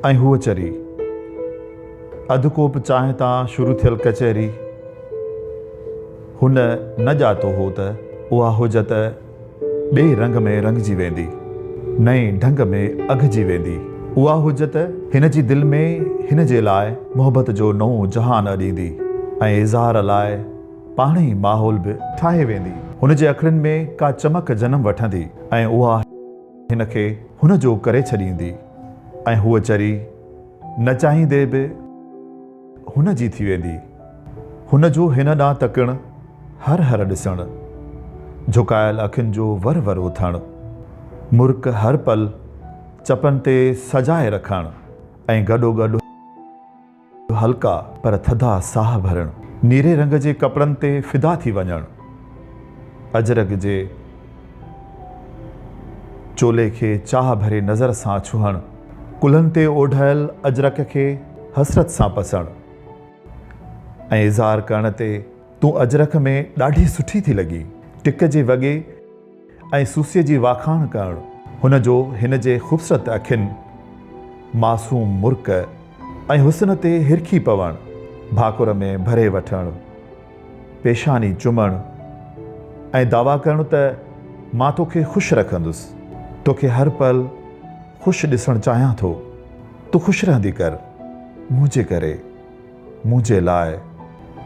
۽ هوء چري. اڌ ڪوپ چانهه تان شروع ٿيل ڪچهري. هن نه ڄاتو هو ته اها حجت ٻئي رنگ ۾ رڱجي ويندي، نئين ڍنگ ۾ اگهجي ويندي. اها حجت هن جي دل ۾ هن جي لاء محبت جو نئون جهان اڏيندي ۽ اظهار لاء پاڻ ئي ماحول به ٺاهي ويندي. هن جي اکڙين ۾ ڪا چمڪ جنم وٺندي ۽ اها هن کي هن جو ڪري ڇڏيندي ۽ هوء چري نه چاهيندي به هن جي ٿي ويندي. هن جو هن ڏانهن تڪڻ، هر هر ڏسڻ، جهڪايل اکين جو ور ور اٿڻ، مرڪ هر پل چپن تي سجائي رکڻ ۽ گڏوگڏ هلڪا پر ٿڌا ساهه ڀرڻ، نيري رنگ جي ڪپڙن تي فدا ٿي وڃڻ، اجرڪ جي چولي کي چاهه ڀري نظر سان ڇهڻ، ڪلهن تي اوڍايل اجرڪ کي حسرت سان پسڻ ۽ اظهار ڪرڻ تي تون اجرڪ ۾ ڏاڍي سٺي ٿي لڳين، ٽڪ جي وڳي ۽ سوسيء جي واکاڻ ڪرڻ، هن جو هن جي خوبصورت اکين، معصوم مرڪ ۽ حسن تي هرکي پوڻ، ڀاڪر ۾ ڀري وٺڻ. پيشاني چمڻ ۽ دعويٰ ڪرڻ ته مان توکي خوش رکندس، توکي هر پل خوش ڏسڻ چاهيان ٿو، تون خوش رهندي ڪر، منهنجي ڪري، منهنجي لاء،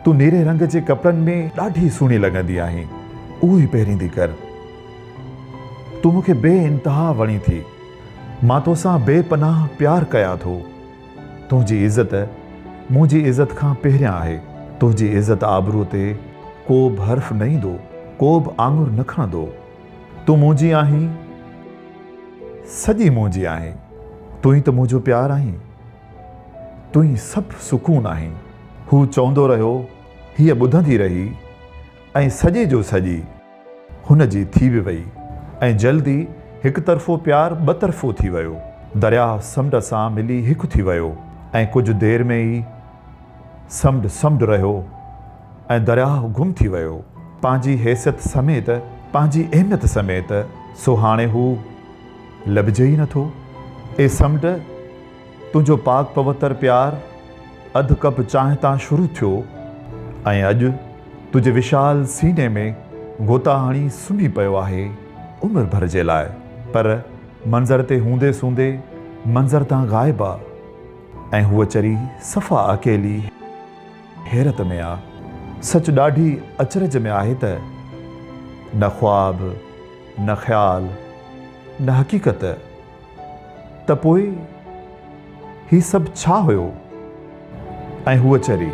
تون نيري رنگ جي ڪپڙن ۾ ڏاڍي سهڻي لڳندي آهين، اهو ئي پهريندي ڪر، تون مون کي بي انتها وڻين ٿي، مان توسان بي پناهه پيار ڪيان ٿو. تنهنجي عزت منهنجي عزت کان پهريان آهي. تنهنجي عزت آبرو تي ڪو به حرف نه ايندو، ڪو به آڱر نه کڻندو. تون منهنجي آهين، سڄي منهنجي آهين. تون ئي ته منهنجو پيار آهين، تون ئي سڀ سڪون آهين. هو چوندو رهيو، هيء ٻڌندي رهي ۽ سڄي جو سڄي. هن جي ٿي به وئي ۽ جلد ئي هڪ طرفو پيار ٻه طرفو ٿي ويو. درياهه سمنڊ سان ملي هڪ ٿي ويو ۽ ڪجهه دير ۾ ئي سمنڊ سمنڊ رهيو ۽ درياهه گم ٿي ويو. پنهنجي حيثيت سميت، پنهنجي اهميت سميت، سو هاڻي هو لڀجي ئي نٿو. اي سمنڊ! تنهنجو پاڪ پوتر پيار اڌ ڪپ چانهه تان شروع ٿيو ۽ اڄ تنهنجي وشال سيني ۾ غوطا هڻي سمهي پيو آهي عمر ڀر جي لاء. پر منظر تي هوندي سوندي منظر تان غائب آ ۽ هوء چري صفا اڪيلي حيرت ۾ آ. سچ ڏاڍي اچرج ۾ آهي ته نه خواب، نه خيال، نه حقيقت. ته پوء هي سڀ ڇا هيو؟ ۽ هوء چري.